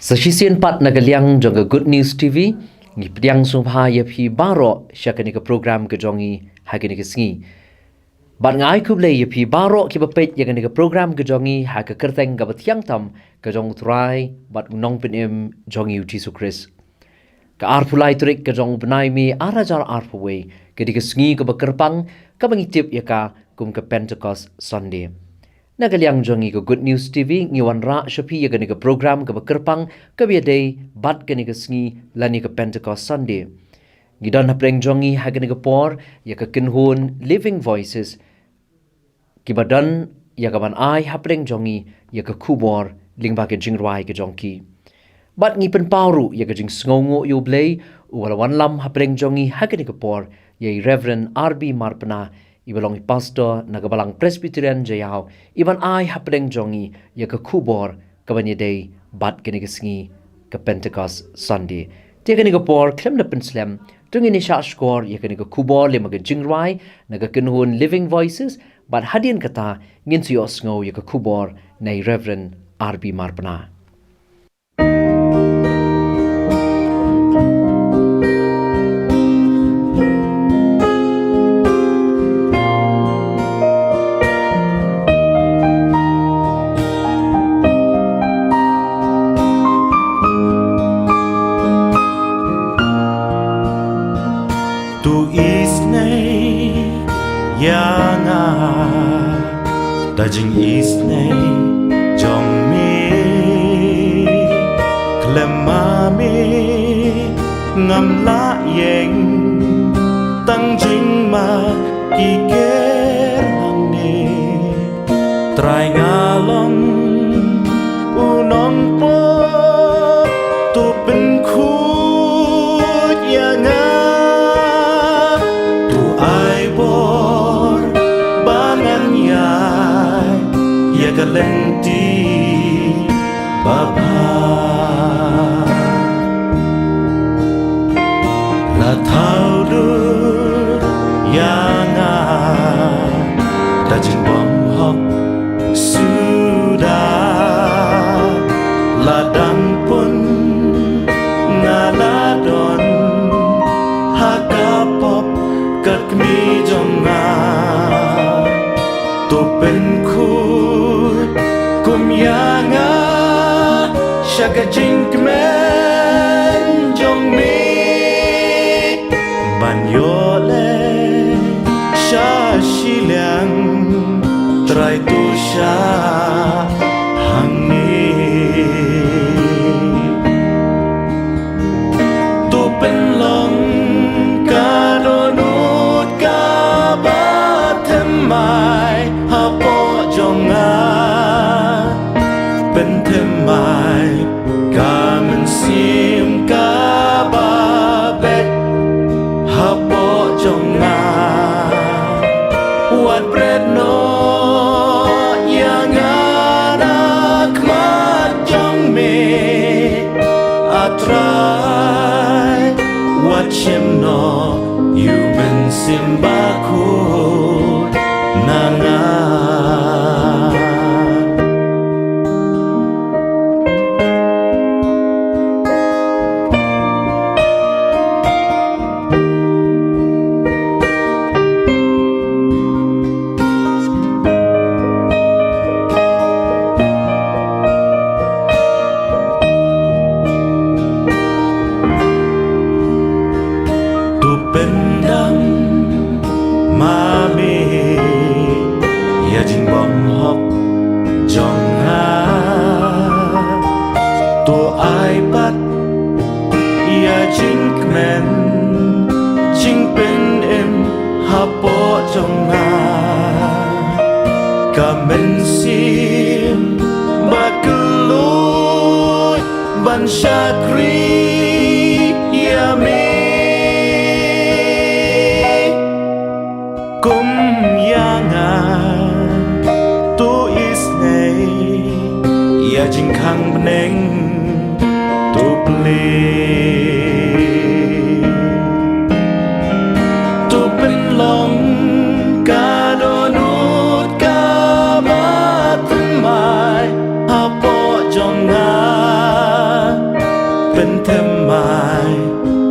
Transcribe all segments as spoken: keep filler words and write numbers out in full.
Sa shisien pat na ka liang jong ka Good News T V, ngi pdiang sngewbha ïa phi baroh sha kane ka program ka jong ngi ha kane ka sngi. Bad nga ai khublei ïa phi baroh kiba peit ïa kane ka program ka jong ngi ha ka kyrteng kaba thiang tam ka jong U Trai bad U Nongpynim jong ngi U Jisu Khrist. Ka arphew lai tarik ka jong u bnai May ar hajar arphew wei, ka dei ka sngi kaba kyrpang, kaba ngi tip ïa ka kum ka Pentecost Sunday. Na ka liang jong ngi ka Good News T V, ngi wanrah sha phi ïa kane ka program kaba kyrpang, kaba ïadei bad kane ka sngi lane ka Pentecost Sunday. Ngi don hapdeng jong ngi ha kane ka por ïa ka kynhun Living Voices, kiba don ïa kaban ai hapdeng jong ngi ïa ka khubor lyngba ka jingrwai ka jong ki. Bad ngi pynpaw ruh ïa ka jingsngewnguh ïa U Blei, uba la wanlam hapdeng jong ngi ha kane ka por, ïa i Reverend R B Marpna, iba long i pastor na ka Balang Presbyterian Jaïaw, iban ai hapdeng jong ngi ïa ka khubor kaban ïadei bad kane ka sngi, ka Pentecost Sunday. Te kane ka por, khlem da pynslem, to ngin ïa shah shkor ïa kane ka khubor lyngba ka jingrwai na ka kynhun Living Voices, bad hadien kata ngin sa ïohsngew ïa ka khubor na i Reverend R B Marpna. To isynei ïa nga da jingisynei jong me. Khlem ma me ngam lah ïeng, tang jingma ki ker hangne. Trai, nga long u nongpop, to pynkhuid ïa nga, to ai bor ba ngan ïaid ïa ka lynti babha. La thaw dur ïa nga da jingbymhok suda, la dang pun nga la don ha ka pop ka kmie jong nga. To pynkhuid kum ïa nga sha ka jingkmen jong me, ban ïoh leh sha shiliang, Trai, to shah hangne. To pynlong ka dohnud kaba thymmai hapoh jong nga, pynthymmai ka mynsiem kaba beit hapoh jong nga. Wat bret noh ïa nga na khmat jong me, A Trai, wat shim noh ïa u Mynsiem Bakhuid na nga. To pyndam ma me ïa jingbymhok jong nga. To ai pat ïa jingkmen jingpynim hapoh jong nga. Ka mynsiem bakhuid ban shakri ïa me. Kum ïa nga to isynei ïa jingkhang bneng, to plie. To pynlong ka dohnud kaba thymmai hapoh jong nga. Thymmai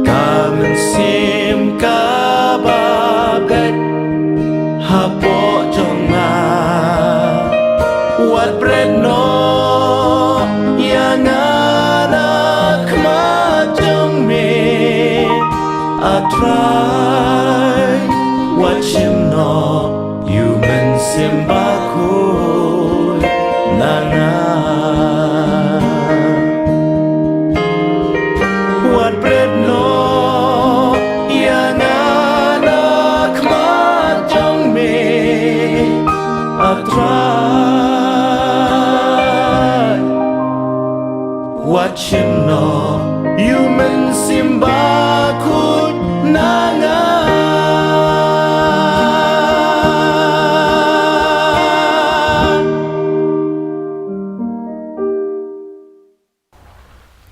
ka mynsiem kaba beit hapoh jong nga. Wat bret noh ïa nga na khmat jong me, A Trai. Wat shim noh ïa u Mynsiem Bakhuid na nga. Wat bret noh ïa nga na khmat jong me, A Trai. Wat shim noh ïa u Mynsiem Bakhuid na nga.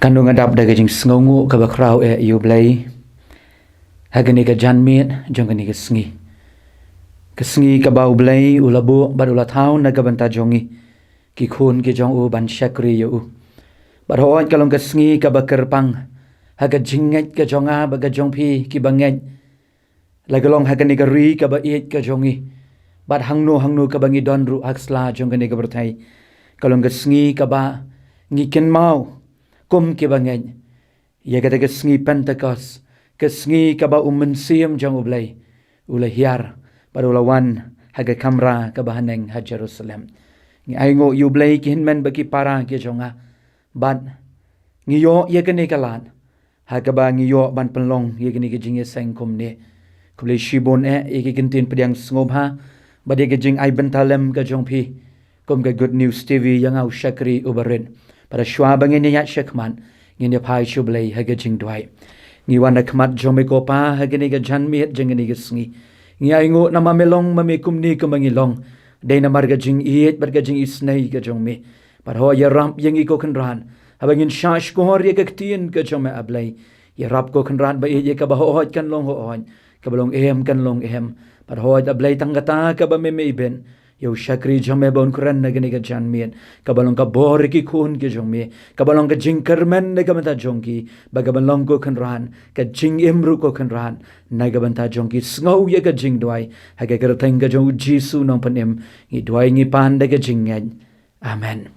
Kan ong nga dap da ka jingsngewnguh kaba khraw eh ïa U Blei ha kane ka janmiet jong kane ka sngi. Ka sngi kaba U Blei u la buh bad u la thaw na ka bynta jong ngi, ki khun ki jong u, ban shakri ïa u. Bad hooid ka long ka sngi kaba kyrpang ha ka jingngeit ka jong nga bad ka jong phi kiba ngeit, la ka long ha kane ka ri kaba ïeit ka jong ngi, bad hangno hangno kaba ngi don ruh ha ka sla jong kane ka pyrthei. Ka long ka sngi kaba ngi kynmaw kum kiba ngeit ïa kata ka sngi Pentekost, ka sngi kaba u Mynsiem jong U Blei u la hiar bad u la wan ha ka kamra kaba haneng ha Jerusalem. Ngi ainguh ïa U Blei, ki hynmen bad ki para ki jong nga, bad ngi ïoh ïa kane ka lad ha kaba ngi ïoh ban pynlong ïa kane ka jingïaseng kumne. Khublei shibun eh ïa ki kyntien pdiang sngewbha bad ïa ka jingai bynta lem ka jong phi kum ka Good News T V ïa nga, u shakri uba rit. Bad shuwa ba ngin ïaid shakhmat, ngin ïaphai sha U Blei ha ka jingduwai. Ngi wan ha khmat jong me ko Pa ha kane ka janmiet jong kane ka sngi. Ngi ainguh namar me long ma me kumne kumba ngi long, dei namar ka jingïeit bad ka jingisynei ka jong me. Bad hooid, ïarap ïa ngi ko Kynrad haba ngin shah shkor ïa ka ktien ka jong me, A Blei. Ïarap ko Kynrad ba ïeit, ïa kaba hooid kan long hooid, kaba long em kan long em. Bad hooid, A Blei, tang kata kaba me me ibit ïa u shakri jong me ba un kren na kane ka janmiet, kaba long ka bor ïa ki khun ki jong me, kaba long ka jingkyrmen na ka bynta jong ki, ba kaba long ko Kynrad ka jingim ruh ko Kynrad na ka bynta jong ki. Sngew ïa ka jingduwai ha ka kyrteng ka jong U Jisu Nongpynim ngi duwai ngi pan da ka jingngeit. Amen.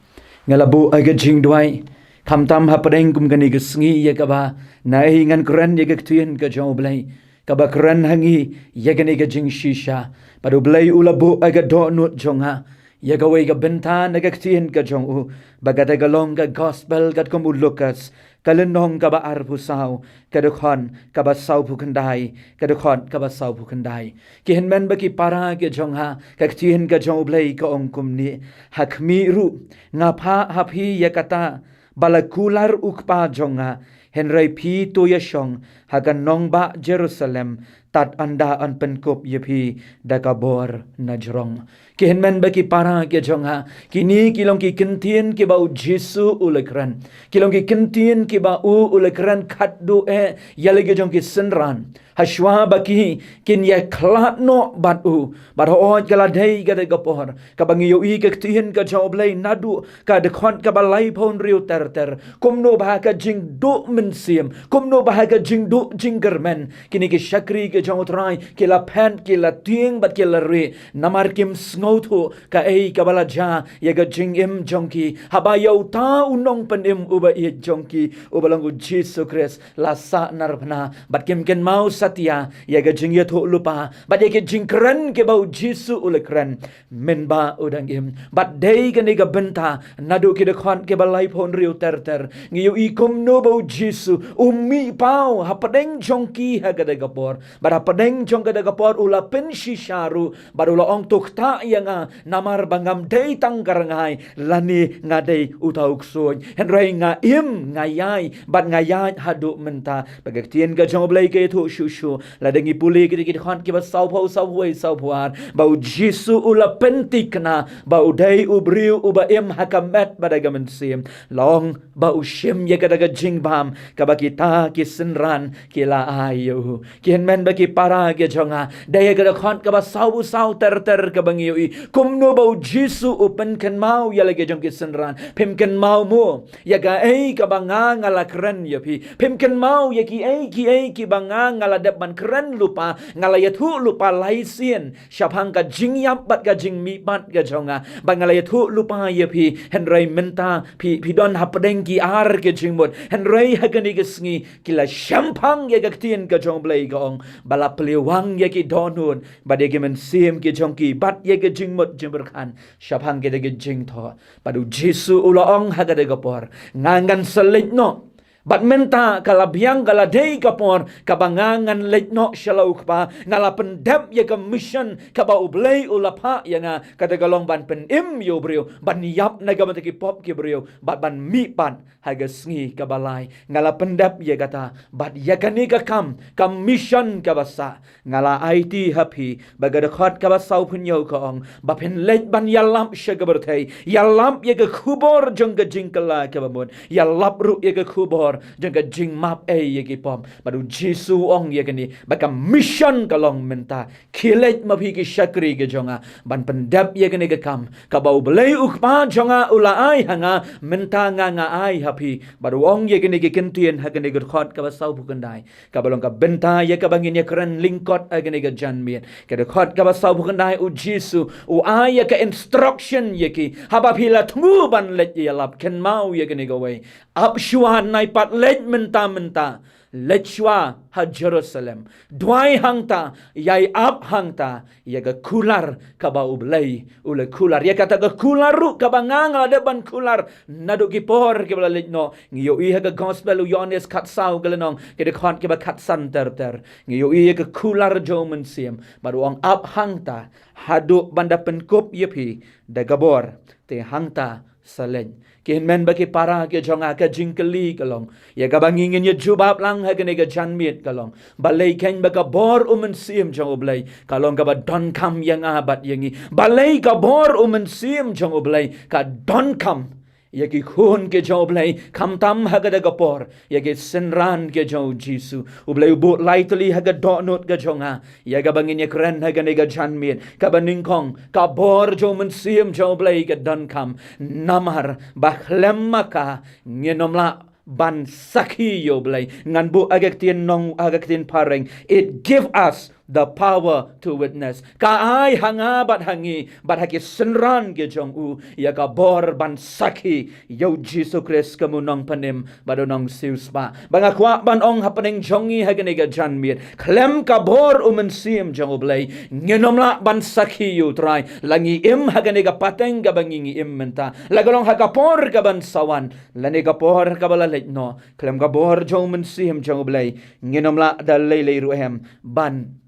Nga la buh ïa ka jingduwai khamtam hapdeng kum kane ka sngi ïa kaba naei ngan kren ïa ka ktien ka jong U Blei kaba kren ha ngi ïa kane ka jingshisha. Bad U Blei u la buh ïa ka dohnud jong nga ïa kawei ka bynta na ka ktien ka jong u, ba kata ka long ka gospel katkum u Lukas, ka lynnong kaba arphew saw, ka dkhot kaba sawphew khyndai, ka dkhot kaba sawphew khyndai. Ki hynmen bad ki para ki jong nga, ka ktien ka jong U Blei ka ong kumne: Ha khmih ruh nga phah ha phi ïa kata ba la kular u Kpa jong nga, hynrei phi to ïashong ha ka nongbah Jerusalem tad ynda yn pynkup ïa phi da ka bor na jrong. Ki hynmen bad ki para ki jong nga, kine ki long ki kyntien kiba U Jisu u la kren. Ki long ki kyntien kiba u u la kren khadduh eh ïa la ki jong ki synran, ha shuwa ba ki kin ïakhlad noh bad u. Bad hooid, ka la dei kata ka por kaba ngi ïohi ka ktien ka jong U Blei naduh ka dkhot kaba laiphew hynriew ter ter, kumno ba ha ka jingduh mynsiem, kumno ba ha ka jingduh jingkyrmen, kine ki shakri ki jong U Trai ki la phet, ki la tieng bad ki la rieh, namar kim sngewthuh kaei kaba la jia ïa ka jingim jong ki, haba ïa uta u Nongpynim uba ïeit jong ki, uba long U Jisu Khrist, la sahnarphna, bad kim kynmaw satia ïa ka jingïathuhlypa bad ïa ka jingkren kiba U Jisu u la kren mynba u dang im. Bad dei kane ka bynta, naduh ki dkhot kiba laiphew hynriew ter ter, ngi ïohi kumno ba U Jisu u mih paw hapdeng jong ki ha kata ka por. Bad hapdeng jong kata ka por u la pynshisha ruh, bad u la ong: To ktah ïa nga, namar ba ngam dei tang ka rngai, lane nga dei uta u ksuid, hynrei nga im, nga ïaid, bad nga ïaid haduh mynta. Bad ka ktien ka jong U Blei ka ïathuh shuh shuh, lada ngi pule kita ki dkhot kiba sawphew, sawphew wei, sawphew ar, ba U Jisu u la pynthikna ba u dei u briew uba im ha ka met bad ha ka mynsiem, la ong ba u shim ïa kata ka jingbam kaba kita ki synran ki la ai ïa u. Ki hynmen bad ki para ki jong nga, da ïa ka dkhot kaba saw u saw ter ter kaba ngi ïohi kumno ba u Jisu u pynkynmaw ïa la ki jong ki synran. Phim kynmaw mo ïa kaei kaba nga nga la kren ïa phi? Phim kynmaw ïa kiei kiei kiba nga nga la dep ban kren lypa, nga la ïathuh lypa lai sien shaphang ka jingïap bad ka jingmihpat ka jong nga, ba nga la ïathuh lypa ïa phi? Hynrei mynta phi, phi don hapdeng ki ar ki jingmut, hynrei ha kane ka sngi ki la shemphang ïa ka ktien ka jong Blei ka ong, ba la plie wang ïa ki dohnud bad ïa ki mynsiem ki jong ki bad ïa ka jingmut jingpyrkhat shaphang kata ka jingthoh. Bad u Jisu u la ong ha kata ka por, nga ngan sa leit noh. Bad mynta ka la biang, ka la dei ka por kaba nga ngan leit noh sha la u Kpa. Nga la pyndep ïa ka mission kaba u Blei u la phah ïa nga, kata ka long ban pynim ïa u briew, ban ïap na ka bynta ki pop ki briew, bad ban mihpat ha ka sngi kaba lai. Nga la pyndep ïa kata, bad ïa kane ka kam, ka mission kaba sah, nga la aiti ha phi. Bad ka dkhot kaba saw phew hynñiew ka ong, ba phin leit ban ïalap sha ka pyrthei, ïalap ïa ka khubor jong ka jingkylla kaba mut, ïalap ruh ïa ka khubor jong ka jingmap ei ïa ki pop. Bad u Jisu u ong ïa kane, ba ka mission ka long mynta, khie leit ma phi ki shakri ki jong nga, ban pyndep ïa kane ka kam kaba u Blei u Kpa jong nga u la ai ha nga, mynta nga nga ai ha phi. Bad u ong ïa kane ka ktien ha kane ka dkhot kaba saw phew khyndai, kaba long ka bynta ïa kaba ngin ïakren lyngkot ha kane ka janmiet. Ka dkhot kaba saw phew khyndai, u Jisu u ai ïa ka instruction ïa ki, haba phi la thmu ban leit ïalap, kynmaw ïa kane kawei, ap shuwa, nai pat leit mynta mynta, leit shuwa ha Jerusalem, duwai hangta, ïai ap hangta ïa ka kular kaba u Blei u la kular. Ïa kata ka kular ruh kaba nga nga la dep ban kular naduh ki por kiba la leit noh. Ngi ïohi ha ka gospel u Ïohannes khatsaw ka lynnong, ki dkhot kiba khatsan ter ter, ngi ïohi ïa ka kular jong u Mynsiem. Bad u ong, ap hangta haduh ban da pynkup ïa phi da ka bor, te hangta sa leit. Ki hynmen bad ki para ki jong nga, ka jingkylli ka long, ïa kaba ngi ngin ïa jubab lang ha kane ka janmiet ka long, balei khein ba ka bor u Mynsiem jong u Blei ka long kaba donkam ïa nga bad ïa ngi? Balei ka bor u Mynsiem jong u Blei ka donkam ïa ki khun ki jong u Blei, khamtam ha kata ka por ïa ki synran ki jong u Jisu? U Blei u buh lai tylli ha ka dohnud ka jong nga ïa kaba ngin ïakren ha kane ka janmiet, kaba nyngkong, ka bor jong u Mynsiem jong u Blei ka donkam. Namar ba khlem ma ka ngin ym lah ban sakhi ïa u Blei. Ngan buh ha ka ktien nong, ha ka ktien phareng, it give us the power to witness. Ka ai ha nga bad ha ngi bad ha ki synran ki jong u ïa ka bor ban sakhi ïa u Jisu Khrist kum u Nongpynim bad u Nongsiewspah. Ba nga kwah ban ong hapdeng jong ngi ha kane ka janmiet, khlem ka bor u Mynsiem jong u Blei ngin ym lah ban sakhi ïa u Trai. La ngi im ha kane ka pateng kaba ngi ngi im mynta, la ka long ha ka por kaban sa wan, lane ka por kaba la leit noh, khlem ka bor jong u Mynsiem jong u Blei ngin ym lah da lei lei ruh em ban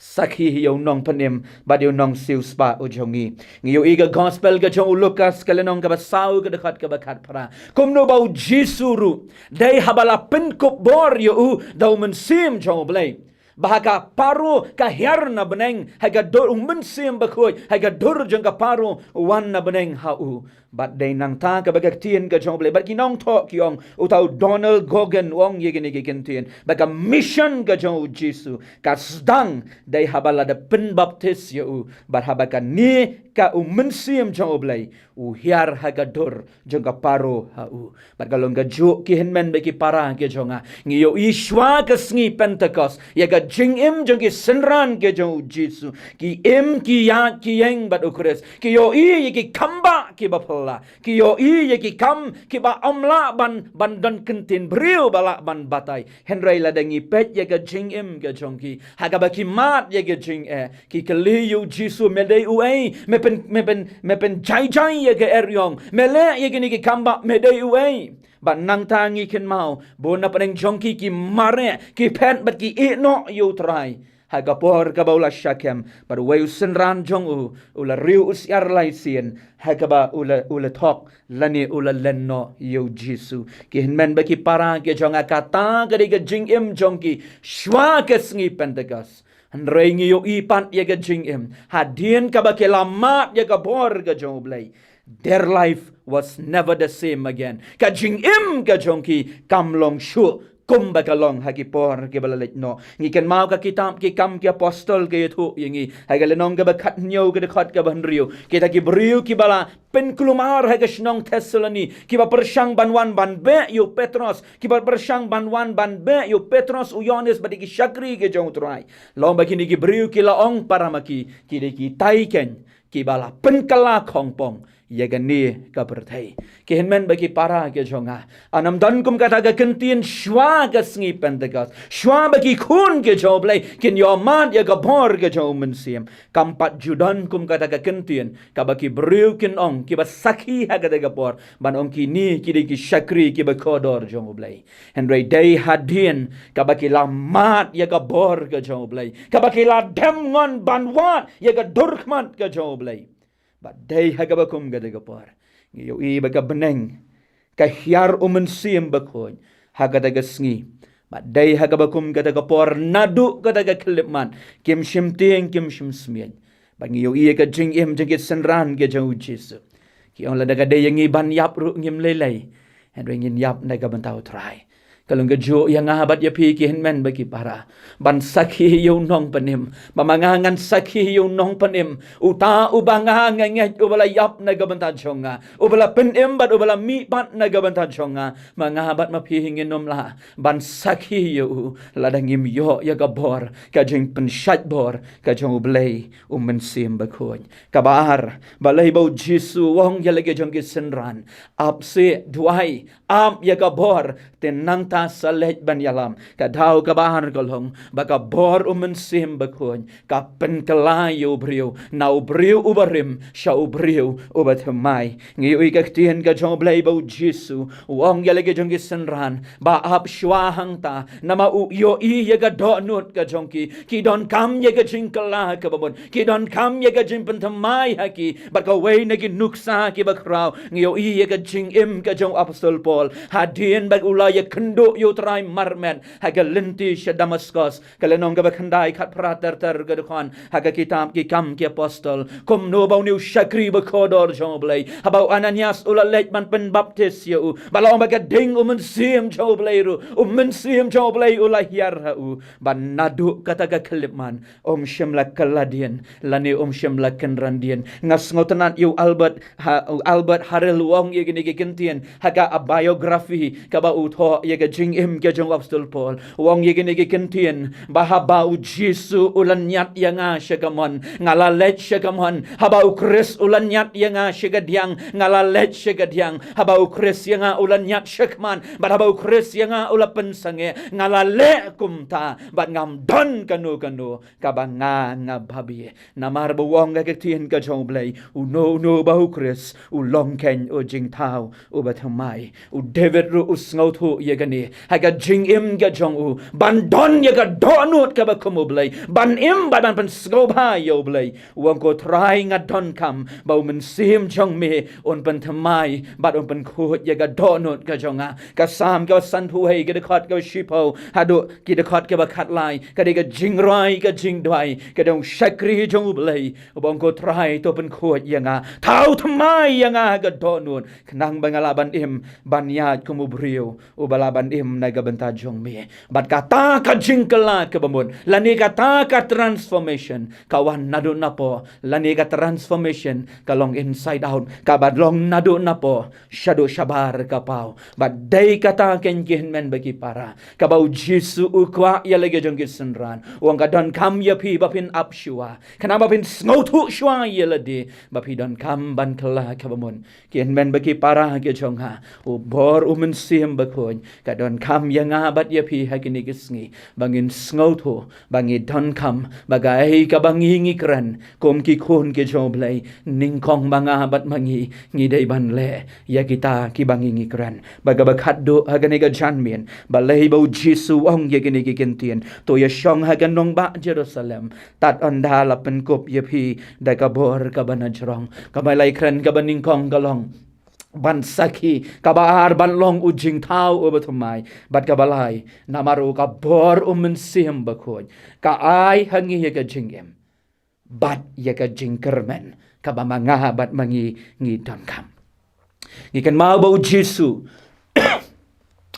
sakhi ïa u Nongpynim bad ïa u Nongsiewspah u jong ngi. Ngi ïohi ka gospel ka jong u Lukas ka lynnong kaba saw ka dkhot kaba khatphra, kumno ba u Jisu ruh, dei haba la pynkup bor ïa u da u Mynsiem jong u Blei, ba ha ka Paro ka hiar na bneng ha ka dur, u Mynsiem Bakhuid ha ka dur jong ka Paro u wan na bneng ha u. Bad dei nangta kaba ka ktien ka jong u Blei bad ki nongthoh ki ong, uta u Donald Gogan u ong ïa kine ki ktien, ba ka mission ka jong u Jisu ka sdang dei haba la da pynbaptis ïa u, bad haba kane ka u Mynsiem jong u Blei u hiar ha ka dur jong ka Paro ha u. Bad ka long kajuh ki hynmen bad ki para ki jong nga, ngi ïohi shuwa ka sngi Pentekost ïa ka jingim jong ki synran ki jong u Jisu, ki im ki ïaid ki ïeng bad u Khrist, ki ïohi ïa ki kam ba kiba phylla, ki ïohi ïa ki kam kiba ym lah ban, ban don kyntien briew ba lah ban batai. Hynrei lada ngi peit ïa ka jingim ka jong ki, ha kaba ki mad ïa ka jingeh, ki kylli ïa u Jisu, me dei uei? Me pyn, me pyn, me pynjai jai ïa ka eriong, me leh ïa kine ki kam ba, me dei uei? Bad nangta ngi kynmaw, bun na pdeng jong ki ki mareh, ki phet bad ki ïehnoh ïa u Trai ha ka por kaba u la shah kem, bad uwei u synran jong u u la riew u syiar lai sien ha kaba u la, u la thok lane u la len noh ïa u Jisu. Ki hynmen bad ki para ki jong nga, kata ka dei ka jingim jong ki shuwa ka sngi Pentekost. Hynrei ngi ïohi pat ïa ka jingim hadien kaba ki la mad ïa ka bor ka jong u Blei, their life was never the same again. Ka jingim ka jong ki kam long shuh Kumba ka long ha ki por kiba la leit noh. Ngi kynmaw ka kitab Ki Kam ki Apostol ka ïathuh ïa ngi ha ka lynnong kaba khathynñiew ka dkhot kaba hynriew, kita ki briew kiba la pynkulmar ha ka shnong Thessaloni, kiba pyrshang ban wan ban beh ïa u Petros, kiba pyrshang ban wan ban beh ïa u Petros, u Ïoannis bad ïa ki shakri ki jong U Trai. Long ba kine ki briew ki la ong para ma ki, ki dei kitai keiñ kiba la pynkylla khongpong ïa kane ka pyrthei. Ki hynmen bad ki para ki jong nga, yn ym don kum kata ka kyntien shwa ka sngi Pentekost, shwa ba ki khun ki jong U Blei kin ïohmad ïa ka bor ka jong U Mynsiem. Kam pat ju don kum kata ka kyntien kaba ki briew kin ong, kiba sakhi ha kata ka por, ban ong kine ki dei ki shakri kiba kordor jong U Blei. Hynrei dei hadien kaba ki la mad ïa ka bor ka jong U Blei, kaba ki la dem ngon ban wad ïa ka durkhmat ka jong U Blei. Bad dei ha kaba kum kata ka por, ngi ïohi ba ka bneng ka hiar U Mynsiem Bakhuid ha kata ka sngi. Bad dei ha kaba kum kata ka por, naduh kata ka khyllipmat, kim shym tieng, kim shym smiej. Bad ngi ïohi ïa ka jingim jong ki synran ki jong U Jisu. Ki ong, lada ka dei ïa ngi ban ïap ruh ngim lei lei, hynrei ngin ïap na ka bynta U Trai. Ka long kajuh ïa nga bad ïa phi ki hynmen bad ki para, ban sakhi ïa U Nongpynim. Ba ma nga ngan sakhi ïa U Nongpynim, uta uba nga nga ngeit, uba la ïap na ka bynta jong nga, uba la pynim bad uba la mihpat na ka bynta jong nga. Ma nga bad ma phi ngin ym lah ban sakhi ïa U lada ngim ïoh ïa ka bor, ka jingpynshait bor ka jong U Blei U Mynsiem Bakhuid. Kaba ar, balei ba U Jisu u ong ïa la ki jong ki synran, ap seh, duwai, ap ïa ka bor, te nangta sa leit ban ïalam. Ka daw kaba ar ka long ba ka bor U Mynsiem Bakhuid ka pynkylla ïa u briew, na u briew uba rim sha u briew uba thymmai. Ngi ïohi ka ktien ka jong U Blei ba U Jisu u ong ïa la ki jong ki synran, ba ap shuwa hangta, namar u ïohi ïa ka dohnud ka jong ki. Ki donkam ïa ka jingkylla kaba mut, ki donkam ïa ka jingpynthymmai ha ki. Bad kawei na ki nuksa kiba khraw, ngi ïohi ïa ka jingim ka jong u Apostol Paul hadien ba u la ïakynduh ïa U Trai marmet ha ka lynti sha Damaskos. Ka lynnong kaba khyndai, khatphra ter ter ka dkhot ha ka kitab Ki Kam ki Apostol, kumno ba une u shakri ba kordor jong U Blei, haba u Ananias u la leit ban pynbaptis ïa u, ba la ong ba ka ding U Mynsiem jong U Blei ruh, U Mynsiem jong U Blei u la hiar ha u. Ba naduh kata ka khyllipmat, um shym la kylla dien lane um shym la kynran dien. Nga sngewtynnat ïa u Albert, ha, u Albert Harrell u ong ïa kine ki kyntien ha ka biography kaba u thoh ïa ka jingim ka jong u Apostol Paul. U ong ïa kine ki kyntien, ba haba U Jisu u lynñiat ïa nga sha kamon, nga la leit sha kamon. Haba U Khrist u lynñiat ïa nga sha kadiang, nga la leit sha kadiang. Haba U Khrist ïa nga u lynñiat sha khmat, bad haba U Khrist ïa nga u la pynsangeh, nga la leh kumta, bad ngam don kano kano kaba nga nga babe. Namar ba u ong ka ktien ka jong U Blei, uno uno ba U Khrist, u long keiñ u jingthaw uba thymmai. U David ruh u sngewthuh ïa kane ha ka jingim ka jong u, ban don ïa ka dohnud kaba kum U Blei, ban im bad ban pynsngewbha ïa U Blei. U ong, ko Trai, nga donkam ba U Mynsiem jong me un pynthymmai bad un pynkhuid ïa ka dohnud ka jong nga. Ka Salm kaba sanphew wei, ka dkhot kaba shiphew haduh ki dkhot kaba khatlai, ka dei ka jingrwai, ka jingduwai ka jong u shakri jong U Blei, uba ong, ko Trai, to pynkhuid ïa nga, thaw thymmai ïa nga ha ka dohnud, khnang ba nga lah ban im ban ïaid kum u briew uba lah ban im na ka bynta jong me. Bad kata ka jingkylla kaba mut, lane kata ka transformation, ka wan naduh napoh, lane ka transformation ka long inside out, kaba long naduh napoh shaduh shabar ka paw. Bad dei kata keiñ ki hynmen bad ki para, kaba U Jisu u kwah ïa la ki jong ki synran. U ong, ka donkam ïa phi ba phin ap shuwa, khnang ba phin sngewthuh shuwa ïa lade, ba phi donkam ban kylla kaba mut. Ki hynmen bad ki para ki jong nga, u bor U Mynsiem Bakhuid ka donkam ïa nga bad ïa phi ha kine ki sngi, ba ngin sngewthuh, ba ngi donkam ba kaei kaba ngi ngi kren kum ki khun ki jong U Blei, nyngkong ma nga bad ma ngi, ngi dei ban leh ïa kita kiba ngi ngi kren. Bad kaba khatduh ha kane ka janmiet, balei ba U Jisu u ong ïa kine ki kyntien, to ïashong ha ka nongbah Jerusalem, tad ynda la pynkup ïa phi da ka bor kaba na jrong. Kaba lai kren kaba nyngkong ka long ban sakhi, kaba ar ban long u jingthaw uba thymmai, bad kaba lai, namar u ka bor U Mynsiem Bakhuid ka ai ha ngi ïa ka jingim bad ïa ka jingkyrmen kaba ma nga bad ma ngi ngi donkam. Ngi kynmaw ba U Jisu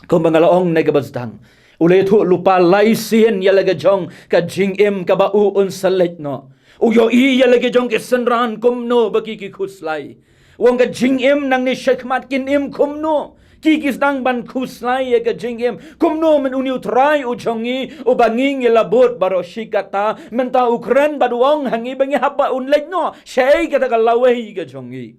Kumba nga la ong na kaba sdang, u la ïathuh lypa lai sien ïa la ka jong ka jingim kaba u un sa leit noh. U ïohi ïa la ka jong ki synran kumno ba ki ki khuslai. U ong ka jingim nangne shakhmat kin im kumno. Ki ki sdang ban khuslai ïa ka jingim. Kumno mynta une u Trai u jong ngi, uba ngi ngi la bud baroh shi katta, mynta u kren bad u ong ha ngi ba ngi hap ba un leit noh. Shaei kata ka lawei ka jong ngi.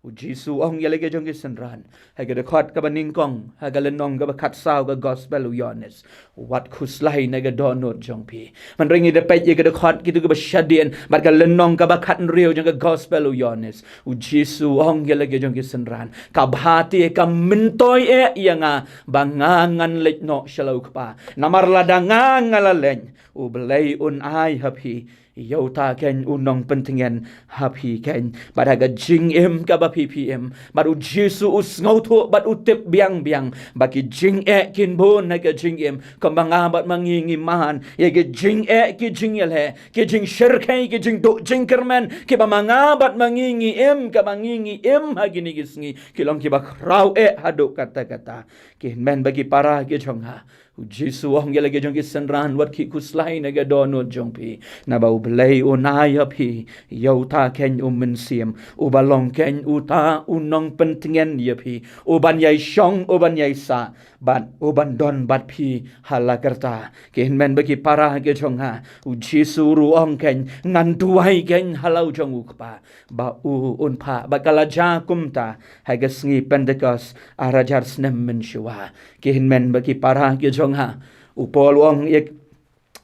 U Jisu u ong ïa la ka jong ki synran ha ka dkhot kaba nyngkong, ha ka lynnong kaba khatsaw ka Gospel u Ïoannis: Wat khuslai na ka dohnud jong phi. Hynrei ngi da peit ïa ka dkhot kito kaba shadien bad ka lynnong kaba khathynriew jong ka Gospel u Ïoannis. U Jisu u ong ïa la ka jong ki synran: Ka bha te ka myntoi eh ïa nga ba nga ngan leit noh sha la u Kpa. Namar lada nga nga la leit, u Blei un ai ha phi ïa uta kein u nongpyntngen ha phi kein. Bad ha ka jingim kaba phi phi im, bad u Jisu u sngewthuh bad u tip biang biang ba ki jingeh kin bun ha ka jingim. Kumba nga bad ma ngi ngi man ïa ki jingeh, ki jingïaleh, ki jingshyrkhei, ki jingduh jingkyrmen, kiba ma nga bad ma ngi ngi im, kaba ngi ngi im ha kine ki sngi, ki long kiba khraw eh haduh katta katta. Ki hynmen bad ki para ki jong nga, u Jisu u ong ïa la ka jong ki synran: Wat khie khuslai na ka dohnud jong phi, naba u Blei un ai ha phi ïa uta kein u Mynsiem, uba long kein uta u nongpyntngen ïa phi, uban ïai shong, uban ïai sah bad uban don bad phi ha la karta. Ki hynmen bad ki para ki jong nga, u Jisu ruh u ong kein: Ngan duwai kein ha la u jong u Kpa ba u un phah. Bad ka la jia kumta ha ka sngi Pentekost ar hajar snem mynshuwa. Ki hynmen bad ki para ki jong nga, u Paul u ong ïa,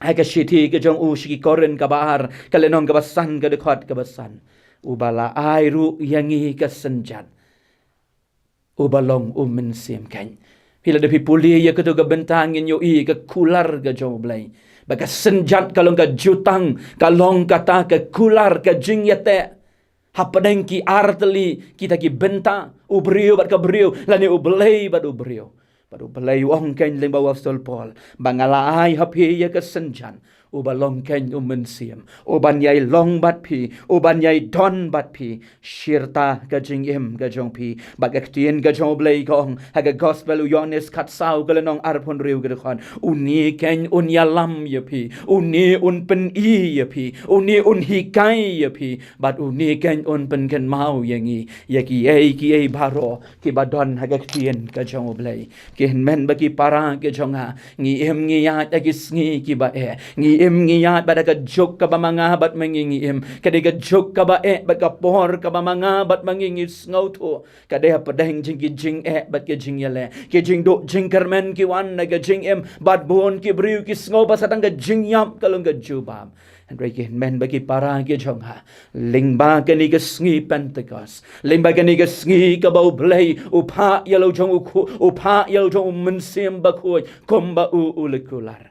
ha ka shithi ka jong u sha ki Korinth kaba ar, ka lynnong kaba san, ka dkhot kaba san: Uba la ai ruh ïa ngi ka synjat, uba long u Mynsiem kein. Phi, lada phi pule ïa kato ka bynta, ngin ïohi ka kular ka jong u Blei ba ka synjat ka long ka jutang, ka long kata ka kular, ka jingïateh hapdeng ki artylli kita ki bynta, u briew bad ka briew, lane u Blei bad u briew. Bad u Blei u ong kein lyngba u Apostol Paul ba nga la ai ha phi ïa ka synjat, uba long kein u Mynsiem, uban ïai long bad phi, uban ïai don bad phi shirta ka jingim ka jong phi. Bad ka ktien ka jong u Blei ka ong ha ka Gospel u Ïoannis khatsaw, ka lynnong arphew hynriew, ka dkhot: Une kein un ïalam ïa phi, une un pyni ïa phi, une un hikai ïa phi, bad une kein un pynkynmaw ïa ngi ïa kiei kiei baroh kiba don ha ka ktien ka jong u Blei. Ki hynmen bad ki para ki jong nga, ngi im ngi ïaid ha ki sngi kiba eh, ngi im ngi ïaid bad ha ka juk kaba ma nga bad ma ngi ngi im, ka dei ka juk kaba eh bad ka por kaba ma nga bad ma ngi ngi sngewthuh ka dei hapdeng jong ki jingeh bad ki jingïaleh, ki jingduh jingkyrmen ki wan na ka jingim. Bad bun ki briew ki sngew ba sa tang ka jingïap ka long ka jubab. Hynrei ki hynmen bad ki para ki jong nga, lyngba kane ka sngi Pentekost, lyngba kane ka sngi kaba u Blei u phah ïa la u jong u khu-, u phah ïa la u jong u Mynsiem Bakhuid kumba u u la kular,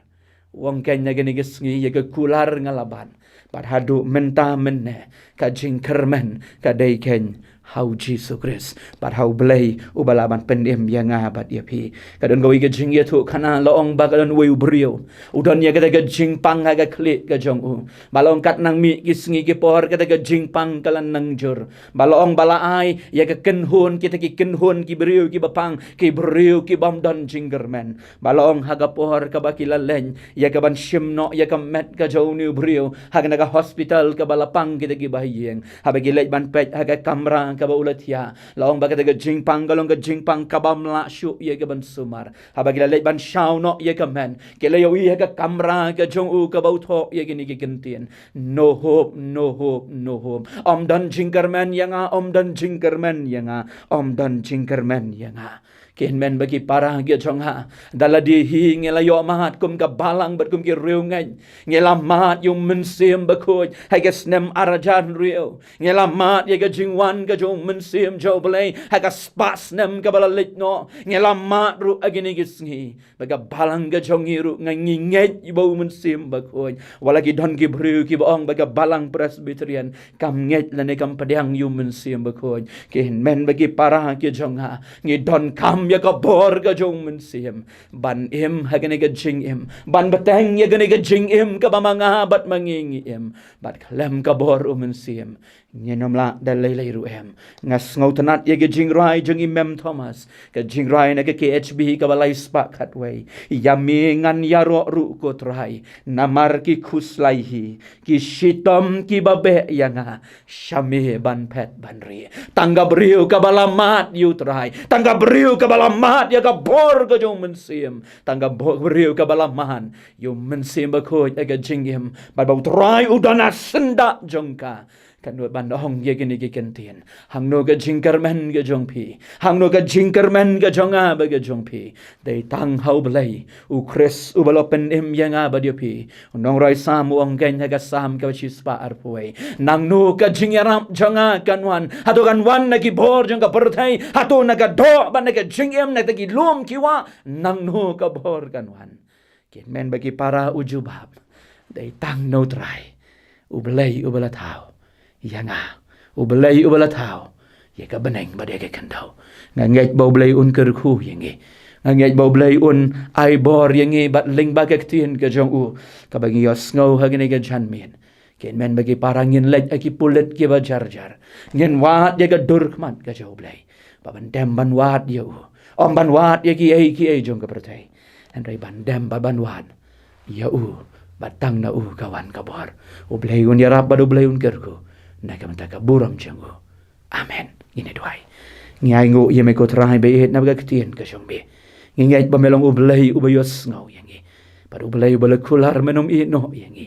u ong kein ha kane ka sngi ïa ka kular nga la ban. Bad haduh mynta mynne ka jingkyrmen ka dei kein ha u Jisu Khrist bad ha u Blei uba lah ban pynim ïa nga bad ïa phi. Ka don kawei ka jingïathuhkhana, la ong ba ka don uwei u briew u don ïa kata ka jingpang ha ka khlieh ka jong u. Ba la ong katba nang mih ki sngi ki por kata ka jingpang ka la nang jur. Ba la ong ba la ai ïa ka kynhun, kita ki kynhun ki briew kiba pang, ki briew ki bym don jingkyrmen. Ba la ong ha ka por kaba ki la leit ïa kaban shim noh ïa ka met ka jong une u briew ha kane ka hospital kaba la pang kita kiba ha ïing, haba ki leit ban peit ha ka kamra kaba u la thiah, la ong ba kata ka jingpang ka long ka jingpang ka bym lah shuh ïa kaban sumar. Haba ki la leit ban shaw noh ïa ka met, ki la ïohi ha ka kamra ka jong u kaba u thoh ïa kine ki kyntien: No hope, no hope, no hope. Ym don jingkyrmen ïa nga, ym don jingkyrmen ïa nga, ym don jingkyrmen ïa nga. Ki hynmen bad ki para ki jong nga, da lade hi ngi la ïoh mad kum ka balang bad kum ki riewngeit. Ngi la mad ïa u Mynsiem Bakhuid ha ka snem ar hajar hynriew. Ngi la mad ïa ka jingwan ka jong u Mynsiem jong u Blei ha ka spah snem kaba la leit noh. Ngi la mad ruh ha kine ki sngi ba ka balang ka jong ngi ruh nga ngi ngeit ïa u Mynsiem Bakhuid. Wat la ki don ki briew kiba ong ba ka balang Presbyterian kam ngeit lane kam pdiang ïa u Mynsiem Bakhuid. Ki hynmen bad ki para ki jong nga, ngi donkam ïa ka bor ka jong u Mynsiem ban im ha kane ka jingim, ban bteng ïa kane ka jingim kaba ma nga bad ma ngi ngi im. Bad khlem ka bor u Mynsiem ngin ym lah da lei lei ruh em. Nga sngewtynnat ïa ka jingrwai jong i Mem Thomas, ka jingrwai na ka K H B kaba lai spah khatwei. Ïa me ngan ïaroh ruh ko Trai, namar ki khuslai hi, ki shitom kiba beh ïa nga, sha me ban phet ban rieh. Tang ka briew kaba la mad ïa u Trai, tang ka briew kaba la mad ïa ka bor ka jong u Mynsiem, tang ka bo-, briew kaba la mad ïa u Mynsiem Bakhuid ha ka jingim, bad ba u Trai u don ha syndah jong ka. Katno ban ong ïa kine ki kyntien: Hangno ka jingkyrmen ka jong phi? Hangno ka jingkyrmen ka jong nga bad ka jong phi? Dei tang ha u Blei, u Khrist uba la pynim ïa nga bad ïa phi. U nongrwai Salm u ong kein ha ka Salm kaba shispah arphew wei: Nangno ka jingïarap jong nga kan wan? Hato kan wan na ki bor jong ka pyrthei? Hato na ka doh bad na ka jingim, na kita ki lum ki wah? Nangno ka bor kan wan? Kynmen bad ki para u jubab: Dei tang na u Trai, u Blei uba la thaw ïa nga, u Blei uba la thaw ïa ka bneng bad ïa ka khyndew. Nga ngeit ba u Blei un kyrkhu ïa ngi. Nga ngeit ba u Blei un ai bor ïa ngi bad lyngba ka ktien ka jong u, kaba ngi ïohsngew ha kane ka janmiet. Kynmen bad ki para, ngin leit ha ki pulit kiba jar jar. Ngin wad ïa ka dur khmat ka jong u Blei, ba ban dem ban wad ïa u, ym ban wad ïa kiei kiei jong ka pyrthei, hynrei ban dem bad ban wad ïa u, ba tang na u ka wan ka bor. U Blei un ïarap bad u Blei un kyrkhu na ka bynta ka burom jong u. Amen. Ngin ïa duwai. Ngi ainguh ïa me ko Trai ba ïeit na ka ktien ka jong me. Ngi ngeit ba me long u Blei uba ïohsngew ïa ngi, bad u Blei uba la kular, men ym ïehnoh ïa ngi.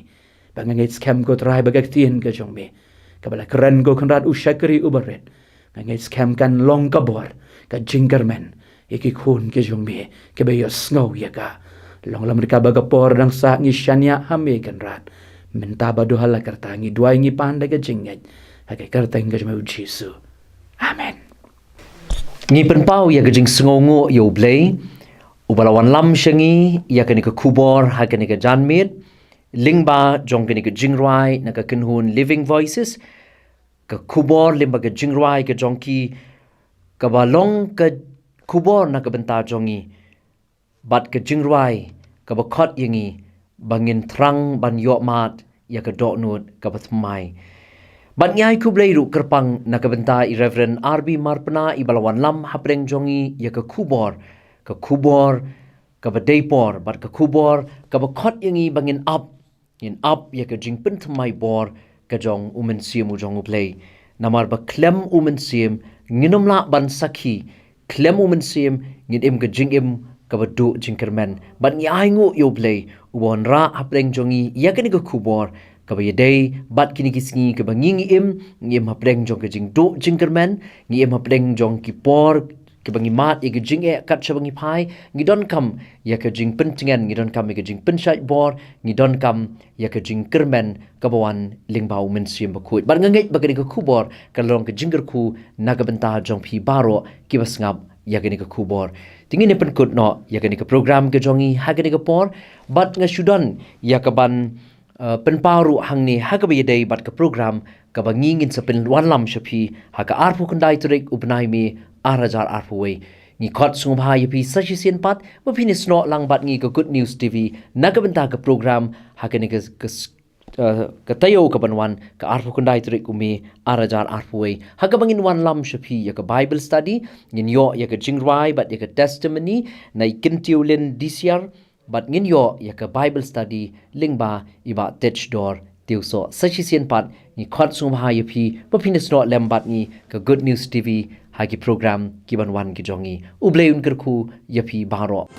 Ba nga ngeit skhem ko Trai ba ka ktien ka jong me, kaba la kren ko Kynrad u shakri uba rit, nga ngeit skhem kan long ka bor, ka jingkyrmen ïa ki khun ki jong me kiba ïohsngew ïa ka. Long lem ruh kaba ka por dang sah, ngi shaniah ha me Kynrad. Mynta bad ha la karta ngi duwai ngi pan da ka jingngeit ha ka kyrteng ka jong me u Jisu. Amen. Ngi pynpaw ïa ka jingsngewnguh ïa u Blei uba la wanlam sha ngi ïa kane ka khubor ha kane ka janmiet, lyngba jong kane ka jingrwai na ka kynhun Living Voices, ka khubor lyngba ka jingrwai ka jong ki, kaba long ka khubor na ka bynta jong ngi, bad ka jingrwai kaba khot ïa ngi ba ngin thrang ban ïohmad ïa ka dohnud kaba thymmai. Bad ngi ai khublei ruh kyrpang na ka bynta i Reverend R B Marpna, iba la wanlam hapdeng jong ngi ïa ka khubor, ka khubor kaba dei por, bad ka khubor kaba khot ïa ngi ba ngin ap, ngin ap ïa ka jingpynthymmai bor ka jong u Mynsiem u jong u Blei. Namar ba khlem u Mynsiem ngin ym lah ban sakhi, khlem u Mynsiem ngin im ka jingim kaba duh jingkyrmen. Bad ngi ainguh ïa u Blei uba wanrah hapdeng jong ngi ïa kane ka khubor kaba ïadei bad kine ki sngi kaba ngi ngi im, ngi im hapdeng jong ka jingduh jingkyrmen, ngi im hapdeng jong ki por kiba ngi mad ïa ka jingeh kat shaba ngi phai, ngi donkam ïa ka jingpyntngen, ngi donkam ïa ka jingpynshait bor, ngi donkam ïa ka jingkyrmen kaba wan lyngba u Mynsiem Bakhuid. Bad nga ngeit ba kane ka khubor ka long ka jingkyrkhu na ka bynta jong phi baroh kiba sngap ïa kane ka khubor. Te ngin ïa pynkut noh ïa kane ka program ka jong ngi ha kane ka por, bad nga shu don ïa kaban, uh, pynpaw ruh hangne ha kaba ïadei bad ka program kaba ngi ngin sa pynwanlam sha phi ha ka arphew khyndai tarik u bnai May ar hajar arphew wei. Ngi khot sngewbha ïa phi sa shisien pat ba phin ïasnoh lang bad ngi ka Good News T V na ka bynta ka program ha kane ka, ka s-, uh, ka taïew kaban wan, ka arphew khyndai tarik u May ar hajar arphew wei, ha kaba ngin wanlam sha phi ïa ka Bible study, ngin ïoh ïa ka jingrwai bad ïa ka testimony na i Kyntiewlin Disiar, bad ngin ïoh ïa ka Bible study lyngba i Bah Techdor Tiewsoh. Sa shisien pat ngi khot sngewbha ïa phi ba phin ïasnoh lem bad ngi ka Good News T V ha ki program kiban wan ki jong ngi. U Blei un kyrkhu ïa phi baroh.